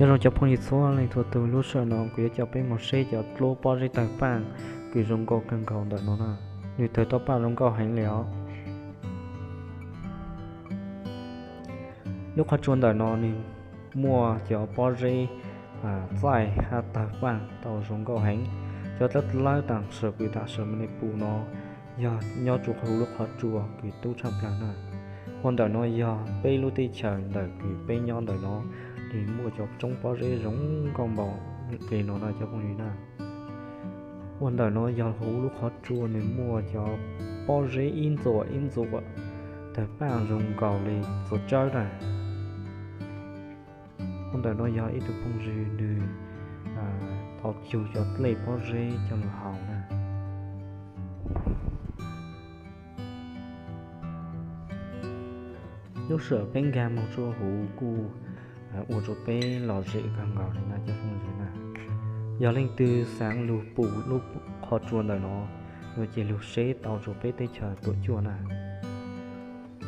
Nyob zoo cov phooj ywg txhua leej txhua tus, lub sij hawm no kuv yuav coj peb mus saib cov dluab pob zeb tawg paj kws zoo nkauj kawg nkaus ntawm no na. Nws tawg toj paj zoo nkauj heev li os. Lub qhov tsua ntawm no nws muaj cov pob zeb txaij hab tawg paj tau zoo nkauj heev. Cov dlawb dlawb tam sim kws tam sim me li pum no yog nyob rua huv lub qhov tsua kws tub tshaj plawg na. Ua ntawm no yog peb lub teb chaws ntawm kws peb nyob ntawm no, nws muaj cov tsoob pob zeb zoo nkauj npaum li no na cov phooj ywg na. Ua ntawm no yog huv lub qhov tsua nws muaj cov pob zeb ib ntxuam ib ntxuam tawg paj zoo nkaus li txuas tsawb na. Ua ntawm no yog ib tug phooj ywg nws tau cug cov dlej pob zeb coj lug haus na. Lub sij hawm peb nkag moog rua huv kuj ua rua peb lom zem kawg nkaus li na cov phooj ywg na. Yog leej twg xaav lug pum lub qhov tsua ntawm no, ces lug seb tau rua peb teb chaws Tuam Cuaj na.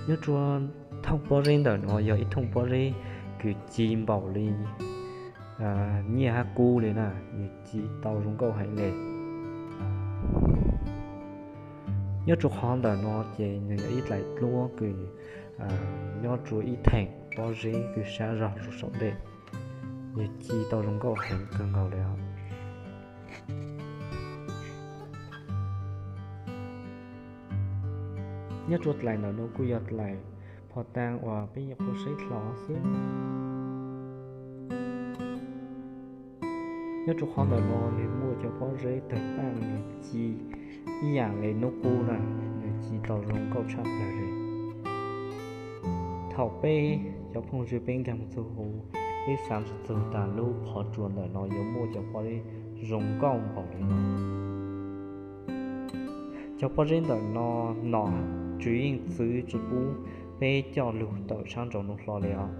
Nyob rua thooj pob zeb ntawm no yog ib thooj pob zeb kws ci npaum li nyiaj hab kub li na, nws ci tau zoo nkauj heev le. Nyob rua qhov ntawm no ces nws yog ib dlaim dluab kws nyob rua ib theem pob zeb kws sab zog rua saum ntej, nws ci tau zoo nkauj heev kawg nkaus li os. Nyob rua dlaim ntawm no kuj yog dlaim phom taag uas peb nyuam qhuav saib dlhau xwb. Nyob rua qhov ntawm no nws muaj cov pob zeb tawg paj nws ci ib yaam le nub qub na, nws ci tau zoo nkauj tshaj plawg le. Thaum peb cov phooj ywg peb nkag moog txug huv, peb xaav tsi txug tas lub qhov tsua ntawm no yuav muaj cov pob zeb zoo nkauj npaum li no. Cov pob zeb ntawm no nom tswv yeej txwv tsi pub peb coj lug tawm sab nraud nuav hlo li os.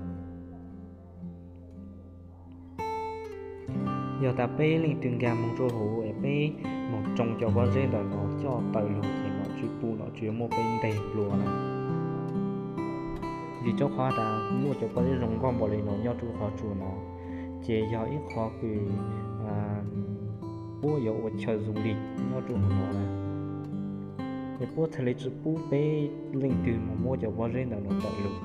Yog tas peb leej twg nkag moog rua huv es peb moog tsoo cov pob zeb ntawm no coj tawm lug ces nom tswv pub nom tswv yuav muab peb nteg nplua na. Vim rua qhov tas muaj cov pob zeb zoo nkauj npaum li no nyob rua qhov tsua no, ces yog ib qhov kws puab yuav ua chaw du lịch nyob rua huv no na. Es puab thiaj li tsi pub peb leej twg moog muab cov pob zeb ntawm no tawm lug,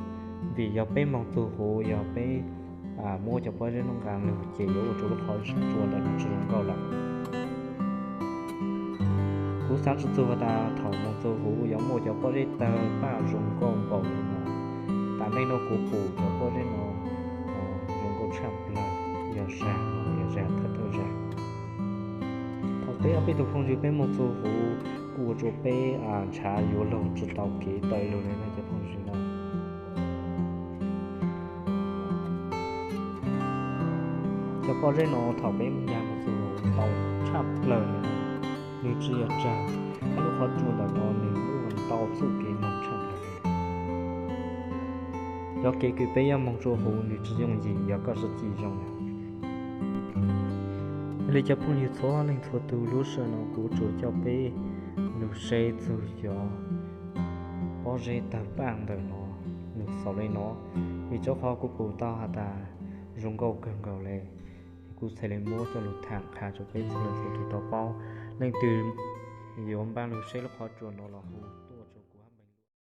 vim yog peb moog txug huv yog peb muab cov pob zeb nuav nqaa lug ces yuav ua rua lub qhov tsua ntawm no tsi zoo nkauj lawm. Kuv xaav tsi txug tas thaum moog txug huv yuav muaj cov pob zeb tawg paj zoo nkauj npaum li no. Tas neej nuav kuv pum cov pob zeb no zoo nkauj tshaj plawg, yog zag no yog zag thawj thawj zag. Thaum peb ob peb tug phooj ywg peb moog txug huv kuj ua rua peb ntshav yuav lug tsi tau kev tawm lug le na cov phooj ywg na. Cov pob zeb no thaum peb nkag moog txug huv ntau tshaj plawg le, nws tsi yog tsawg, hab lub qhov tsua ntawm no nws muaj ntau txuj kev moog tshaj plawg le. Cov kev kws peb yuav moog rua huv nws tsi yooj yim yog koj sib ci zoo na. Yog le cov phooj ywg txhua leej txhua tug, lub sij hawm no kuv tsuas coj peb lug saib txug cov pob zeb tawg paj ntawm no lug xaus le no, vim rua qhov kuv pum tau has tas zoo nkauj kawg nkaus le. Kuv txhaj le muab coj lug thaam qha rua peb txhua leej txhua tug tau paub. Leej twg yuav npaaj lug saib lub qhov tsua no los hu